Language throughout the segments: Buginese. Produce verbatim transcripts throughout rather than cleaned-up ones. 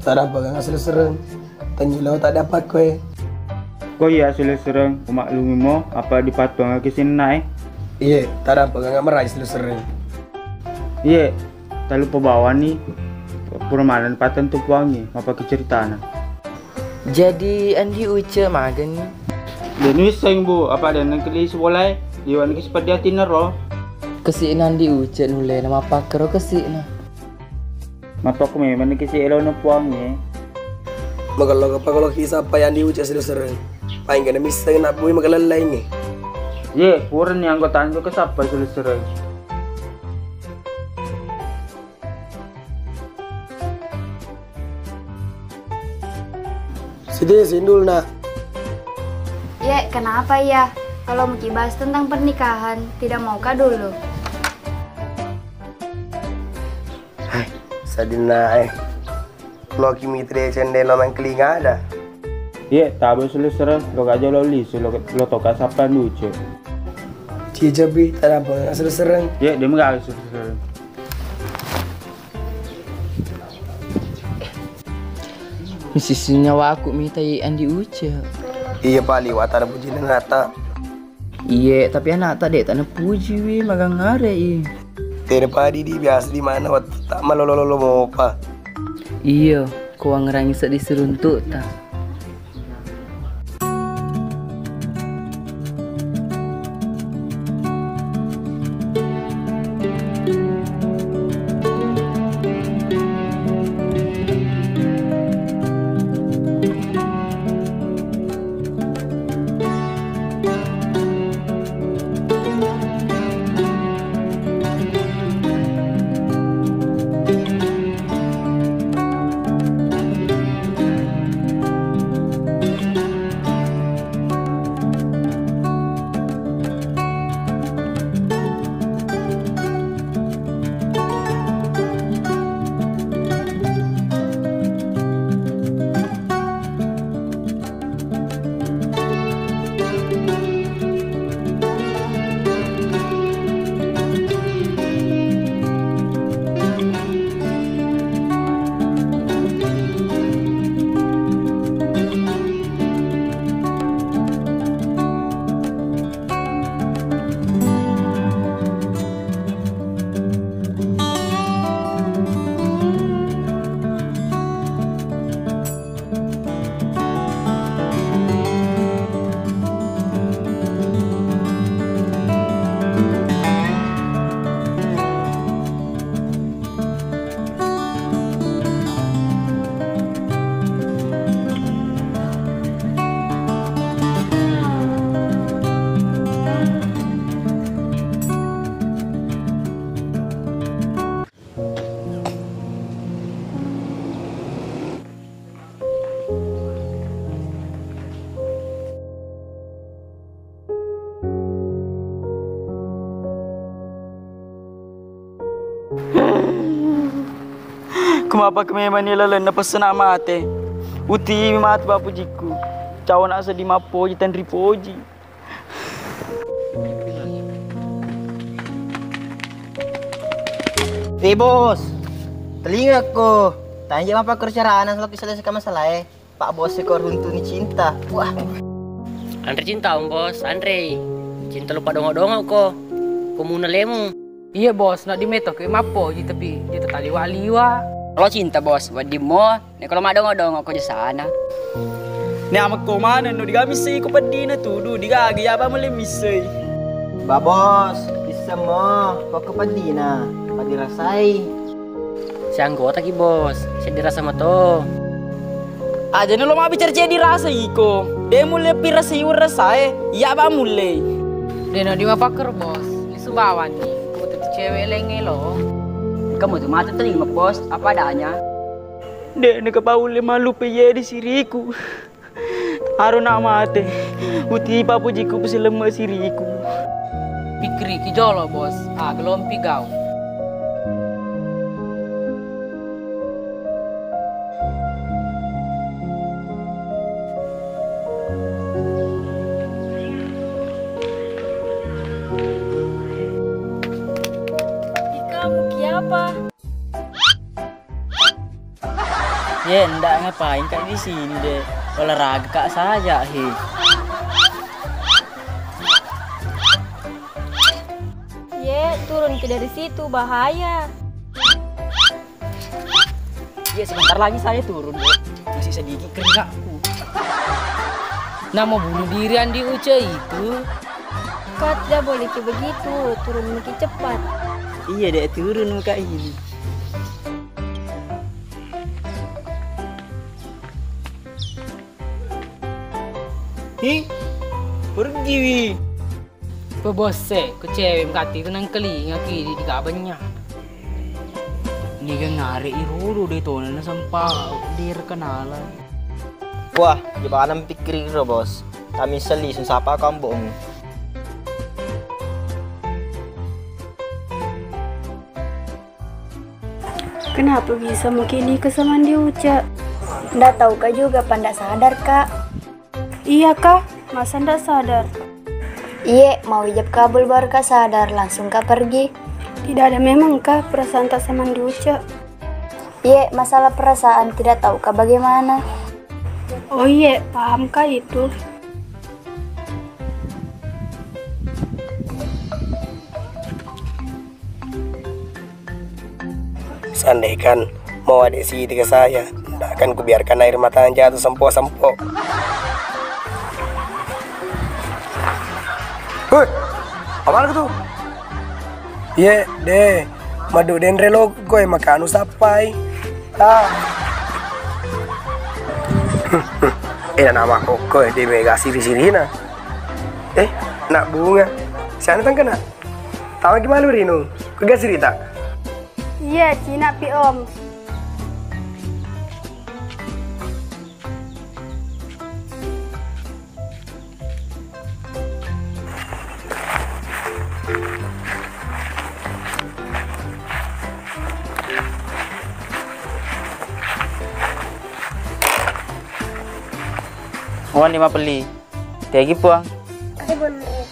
Taddampengeng aselessereng. Tennyilo taddampakko e. Ko iya aselessereng, umaklumi mo apa dipattuangaki senna e. Iye, taddampengeng merai aselessereng. Iye, talupa bawani, pura maneng patentu puangnge, mappake ceritana. Jadi Andi Uce magani? De nuisseng, Bu, apa de nengkeli sibolae, liwani ki seperti atinna ro. Kesi'na Andi Uce nulle na mappakkero kesi'na. Mappakko memang ni kesi elona puangnge. Magello apa kalau kisah apa yang Andi Uce aselessereng. Paling kena misseng nabbui magelellai nge. Ye, purani anggota anjo kesappa aselessereng. Siti sindulna. Ye, kenapa ya? Kalau mau kibahas tentang pernikahan, tidak mau kah dulu? Hai, sadinna e. Loki mitra cendelo mengkelinga ada. Ye, tabe selessereng, lo kajo lo lisu, lo, lo toka sapa nuce. Cijabi, taddampengeng aselessereng. Ye, de megawe selessereng. Misisi nyawaku mitai Andi Uce. Iya, Pak, liwat ada puji nata. Iye, tapi anakta de tanapuji wi, magang are i. Tena padi di biasa di mana wettu tak malolo-lolo mopa. Iyo, kuangerangi seddi siruntuk ta. Ku mappakke memang ni lalenna pessena mate. Uti mate papujikku. Cawana seddi mappoji tenri poji. Eh, Bos, telingako. Tanya mappakkoro carana selesaikan masalah e. Pak Bos e ko runtuni cinta. Wah. Anre cinta, Om Bos, anre. Cinta lupa dongo-dongo ko. Komuna lemu. Iya, Bos, nak dimeto ke mappoji tapi dia tetaliwa-liwa. Kalau cinta, Bos, wedding mo. Nek kalau madongo-dongo ko jasana. Nek amakko maneng no diga missei ko peddina tudu diga aga ya ba mulle missei. Ba Bos, isseng mo ko peddina, pa dirasai. Sianggota ki Bos, seddi rasa mato. Aja lo mabbicara ceddi rasa iko. De mulle pi rasa iwa rasae, ya ba mulle. De no dimapakker Bos, lisu bawani. Ko tu cewek lenge lo. Kamu tu mata terima Bos, apa adanya. De'na kapaulle mallupe iye di siriku. Aro na mate, uti papujiku pesilemme siriku. Pikkiriki jolo, Bos. Ah, gelompi gau. Ika, muki apa? Ye, ndak ngapain kak di sini, Dek. Olahraga kak saja, he. Ye, turun ki dari situ, bahaya. Ye, sebentar lagi saya turun, Dek. Masih sedikit keringatku. Nah, mau bunuh diri Andi Uce itu. Kak, tidak boleh ki begitu. Turun ki cepat. Iya, Dek, turun muka ini. Hi, pergi wi. Pebosse, ku cewek mengkati ku nengkelinga ki di, di gabengnya. Niga ngare i ruru de tona na sempa dir kenalan. Wah, jebanan pikkiri ro, Bos. Tami seli sun sapa kambokmu. Kenapa bisa mungkin nikah sama Andi Uca? Ndak tahu kak juga, apa ndak sadar kak? Iya kak, masa ndak sadar? Iye, mau ijab kabul baru kak sadar, langsung kak pergi. Tidak ada memang kak perasaan tak sama Andi Uca. Iye, masalah perasaan tidak tahu kak bagaimana. Oh iye, paham kak itu. Seandaikan mau adik siti ke saya, tidak akan kubiarkan air matanya jatuh sempo-sempo. Hei, apa tuh? Ye, deh, madu denre lo koe makanu sappai. Ah. Eh, nama kok koe di mega siri-sirina. Eh, nak bunga. Sana tangkena. Tama ki malu rino. Kuga cerita? Iya, Cina pi om. Uang lima peli. Tegi puang. Ada bonus.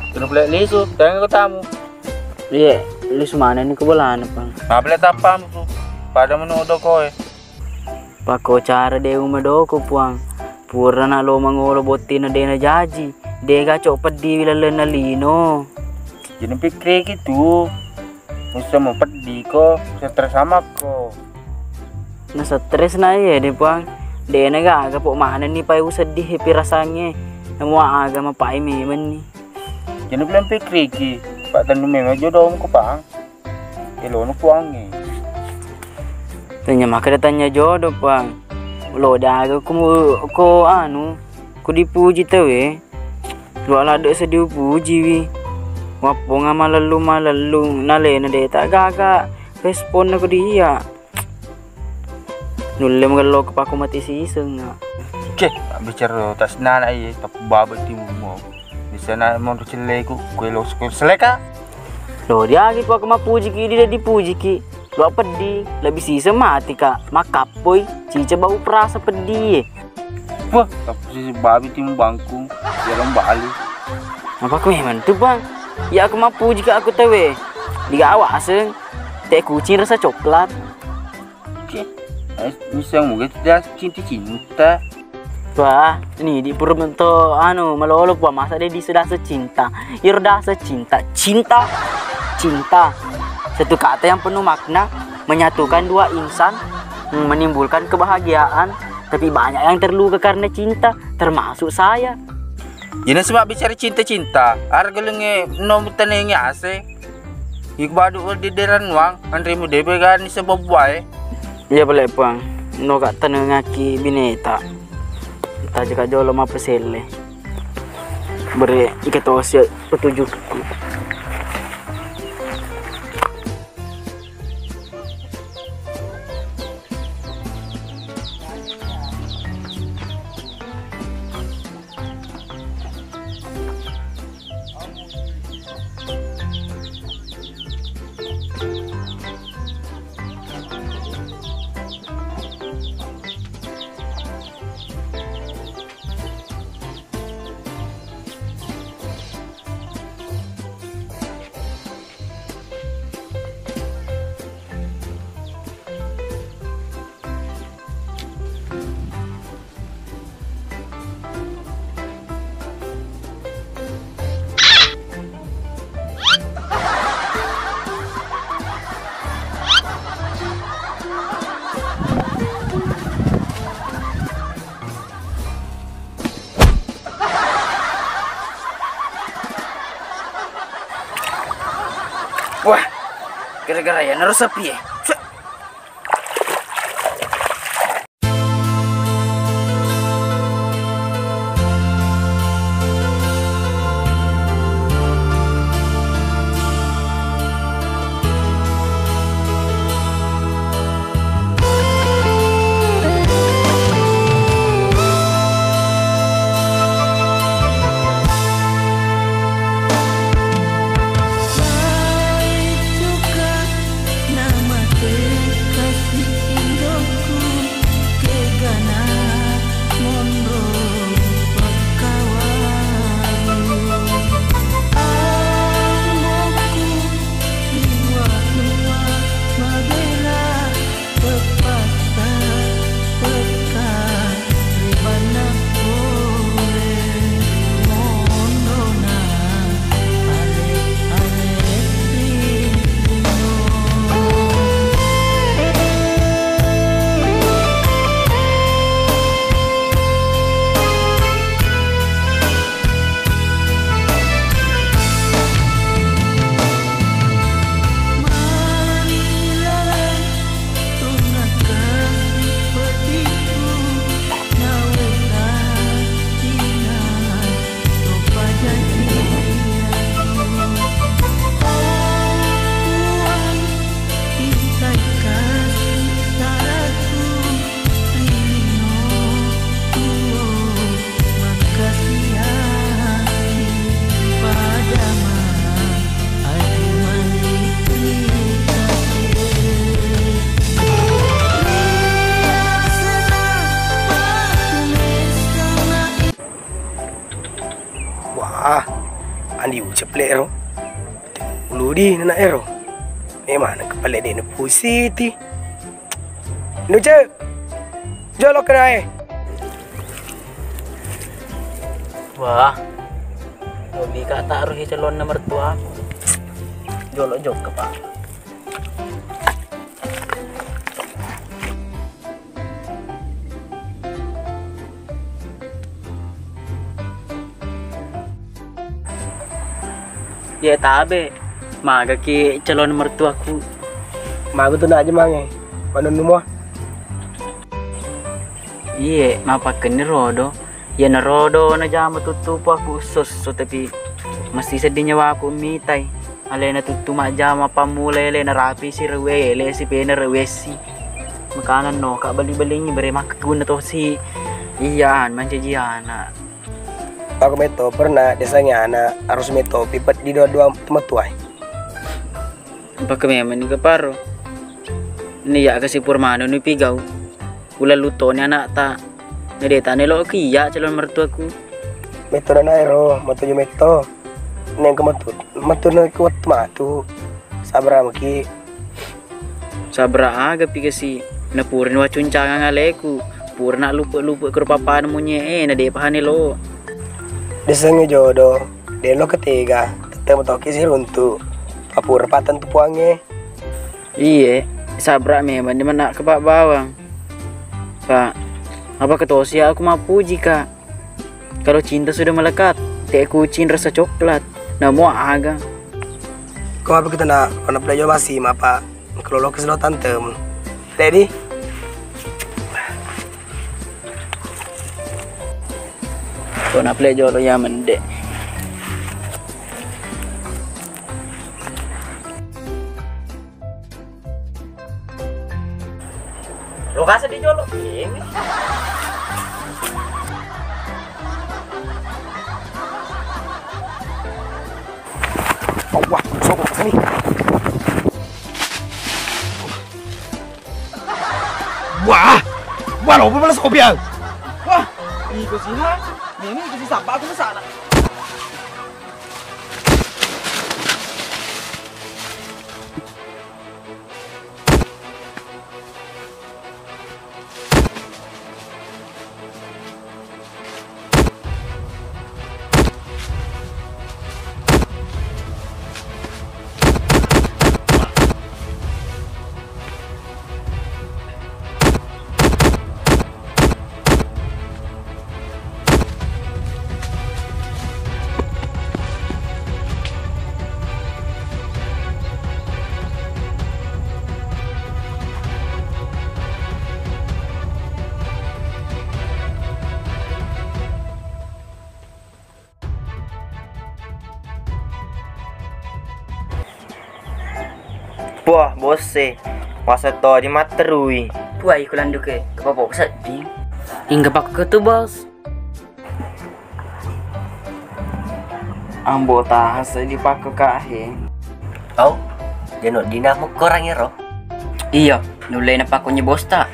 Tunu pele lisu, tengah ko tamu. Iya, lisu mana ini kebolana pang. Apa le tapamu tu? Pada menu udah koe. Pako cara de umadoko puang. Purana lo mangolo bottina de najaji. De gaco peddi wilallenna lino. Jadi pikkiriki tu. Musa mau peddi ko, stres sama ko. Na stres na iya de puang. De na gaga pok manenni pai useddi pirasangnge. Namu aga mapai memenni. Jadi belum pikkiriki. Pak tendu memang jodohmu ko pang. Elono puangnge. Tanya maka datanya jodoh puang. Lo daga ko, ko anu, ko dipuji tawe. Luwa ladde' seddi upujiwi. Wapponga malellung-malellung, nalena de' ta gaga responna ko dia. Nulle magello ko pako mati sisengnga. Oke, bicara tasnana iye, tapi baba timu mau. Di sana mau celeku, kue lo kue seleka. Lo diagi pako mapujiki, dia dipujiki. Lo peddi, lebih siseng mati ka. Makappoi, cica bau perasa peddi. Wah, tapi si babi timu bangkung, jalan bali. Apa ku memang tu bang? Ya aku mappuji ka aku tawe. Diga awaseng. Teh kucing rasa coklat. Oke. Eh, bisa muga tidak cinta-cinta. Wah, ini di pura mento anu malolo puang masa deh di sedasa cinta. Iro dasa cinta, cinta, cinta. Satu kata yang penuh makna, menyatukan dua insan, menimbulkan kebahagiaan. Tapi banyak yang terluka karena cinta, termasuk saya. Jadi sebab bicara cinta-cinta, harga lengnge nom tenenge ase. Iku badu di deran wang, anremu debe gani sebab wae. Iya pale puang, no gak tenengaki bineta. Taja ka jolo mapeselle. Bere, ika tosi petunjukku. Wah, gara-gara ya naruh sapi ya. Cek. Baik juga nama terkasih indahku. Kegana monro pekkawalu. Amboku liwa-liwa mabela peppatta pekka ri banna pole monrona. Wah, andi ucap le ro. Uludi nana ero. Memang kepala de pusiti. Nuce, jolo kenae. Wah, hobi ka taruhi calonna mertuaku. Jolo jokka, Pak. Iye tabe, magaki calon mertuaku. Maga tu nak jemange, manunnu mua. Iye, mapakkenni rodo. Iyana rodo najama tuttu puaku esso-esso, tapi mesti seddi nyawaku mitai. Alena tuttu majjama pammula ele narapi si rewe ele si pena rewe si. Makanan no ka beli-belingi bere makkeguna tosi. Iya, mancaji anak. Aku metto pernah desangi anak harus metto pipet di dua-dua tematuai. Pake memang ni keparo. Ni ya kasi pur manu ni pigau. Ulallu toni anakta. Nade tane lo ki ya calon mertuaku. Metto dana ero, matuju metto. Neng ke matu, matu na ki wettu matu. Sabra maki. Sabra aga pi kasi. Na purani wacuncangang aleku. Purana lupe-lupe ke rupa-pana munye e, na de pahane lo. Desengnge jodo, de lo ketega, tette matoki siruntu. Papura patentu puangnge. Iye, sabra memang ni mena kepak bawang. Pak, apa ketosi aku mapuji, Kak? Kalau cinta sudah melekat, teh kucing rasa coklat. Namo aga. Ko apa kita nak, ko na pela jolo masih mapa. Kalau lo kesel tante. Ready? Ko na pela jolo ya mende. Lo kasa di jolo. Ini. Wah, sokok sini. Wah, wah, lo apa balas kopi, ah? Wah, iko sih, ha? Ini iko sih, sabar aku sana. Puah, bosse, wasa to di matterui. Puai kulanduke, kepopo seddi. Ingga pakketu, Bos. Ambo taha seddi pakko kahe. Au, jeno dina mukkorang ero. Iya, nulle napakkonye bosta.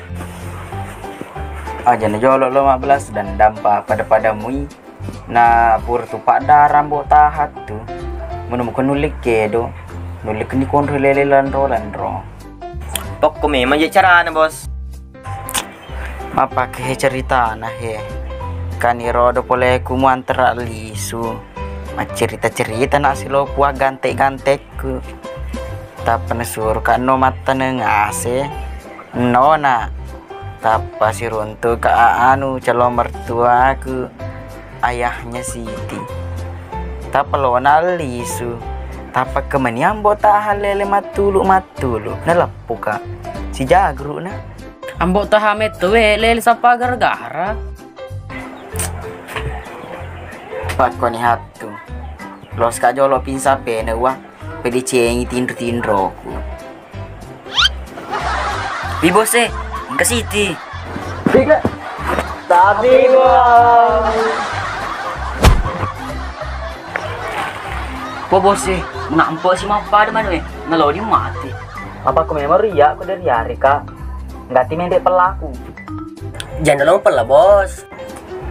Aja na jolo lo mabbalas dendam pa pada-pada mui. Na pura tu paddarang ambo tahattu. Menu muko nulle kedo. Nulle keni konro lele lanro-lanro. Pokko memang je carana, Bos. Mappake he ceritana he. Kani rodo pole ku muantara lisu. Maccerita-cerita na silo puang gante-gantekku. Tappa nasuro ka no mattaneng ase. Nona, tappa siruntu ka anu calon mertuaku, ayahnya Siti. Tappa lona lisu, tappa kemenian ambo taha lele mattulu-mattulu, naleppuka. Sijagru na. Ambo taha metto we lele sapa gara-gara. Pakkoni hattu. Loska jolo pinsa pene wa, pedicengi tinro-tinroku. Wi bos e, engka Siti. Tiga. Tapi bos. Po bos e, menampo si mappada manu e, naloni mati. Apa ko memang ria ko dari hari ka? Nggak ti mende pelaku. Jangan lo pella bos.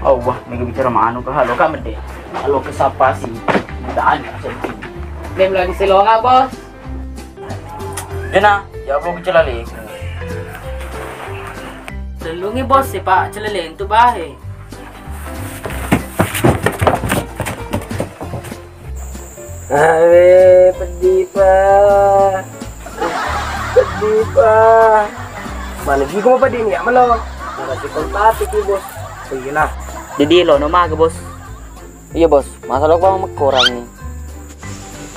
Oh wah, mega bicara manu ka, halo ka mede. Halo ke sapa sih? Tidak ada sih. Dem lagi selonga bos. Dena, ya bro kecil lagi. Telungi bos sih pak, celele itu bahe. Awe, peddi pa. Peddi pa. Mana giko mau peddi ni amalo. Ada si kontak ki bos. Oh iya lah. Jadi lo no maga bos. Iya bos, masalah kau mekkorang ni.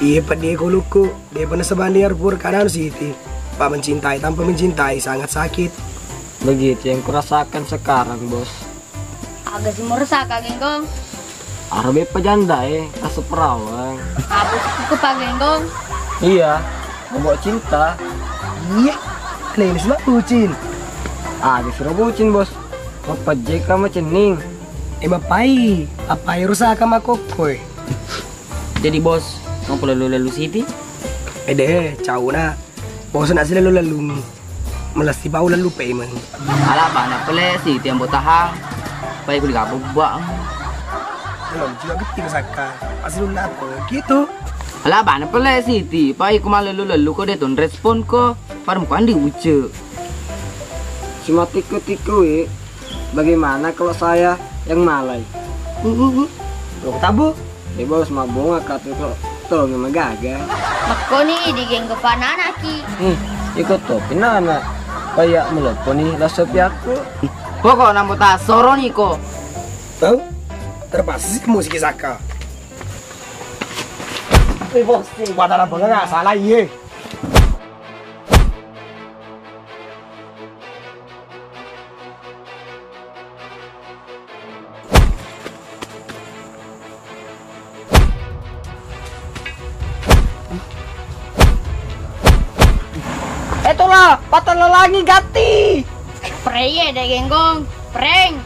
Iya peddi ko lukku. Depa nasabani iyaro pura keadaan Siti. Pak mencintai tanpa mencintai sangat sakit. Begitu yang kurasakan sekarang bos. Aga si murasaka genggong. Arabe pajanda e, rasa perawang. Apa sih ke pak genggong? Iya, membawa cinta. Iya, lain sudah bucin. Aga siro bucin bos. Mapajeka macenning. Eh bapai, apa e rusaka makokkoe. Jadi bos, mau lalu-lalu Siti? Ede, cau na. Bosan asi lalu-lalu. Melasi bau lalu payment. Ala bana pele Siti ambo taha. Pai ku digabung buak. Belum juga getir saka. Asi lula apa gitu. Ala bana pele Siti. Pai ku malalu-lalu ko de ton respon ko. Pada muka andi uce. Cuma tiku-tiku e. Bagaimana kalau saya yang malai? Uh, uh, uh. Lo tabu? Eh bos, mabonga katu kok tolong magaga. Makkoni digenggo pananaki. Hmm, iko to pinana. Paya melopponi lasso piakku. Pokok nambo tasoro niko. Tahu? Terpaksa sih musik saka. Eh bos, pada apa nggak salah iye. Eh, tola, patalalangi gatti. Preye de genggong, prank.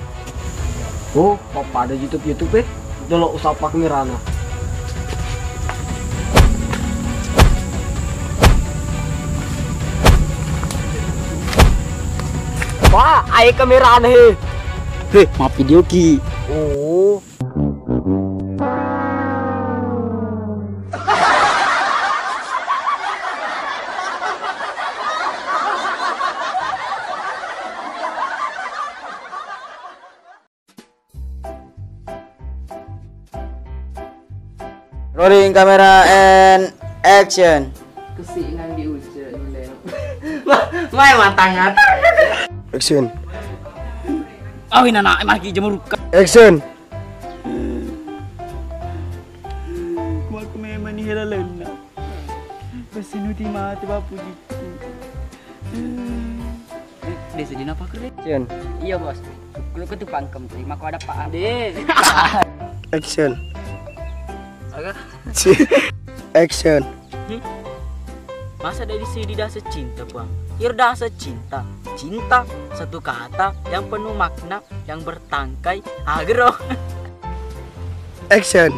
Oh, pappada YouTube YouTube eh. Dolo usapa kamerana. Wah, ae kamerana he. He, ma video ki. Oh. Rolling camera and action. Kesi nang diucek nulle. Ma-, mai matang-matang. Action. Awin anak maki jemurukka. Action. Kuat memang ni hela lena. Pasti nuti mati bapu jitu. Desa dina pakerja. Action. Iya, Bos. Kulo ketu pangkem, terima ko ada Pak. De. Action. Aga? Action. Hmm? Masa dari sini dasa cinta, Bang? Iro dasa cinta. Cinta, satu kata yang penuh makna, yang bertangkai. Agro. Action.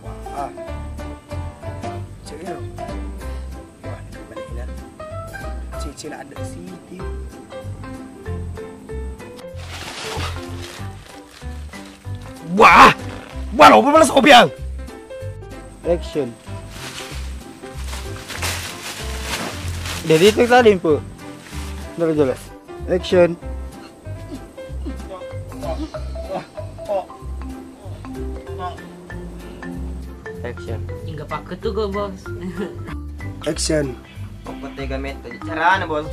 Wah, ah. Cek iro. Wah, ini kembali ina. Cek, cek, ada sini. Wah! Wah, lo balas kopi ang. Action. Jadi itu tadi info. Ntar jelas. Action. Action. Hingga pakai tuh gue, Bos. Action. Pokok tega metto carana, Bos.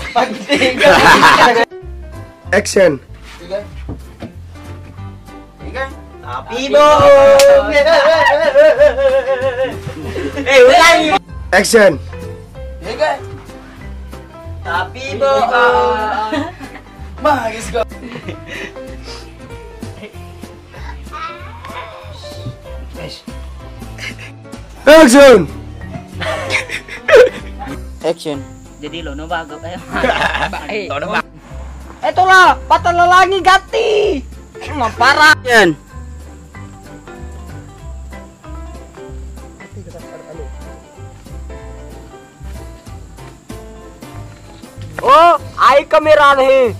Tega. Action. Tega. Tega. Tapi, Bos. Eh, ulangi. Action. Tega. Tapi, Bos. Mah, guys, go. Action. Action. Jadi lo no bago eh. Lo no bago. Eh, tola, patah lelangi gati. Mampara. Action. Oh, ai kamera he.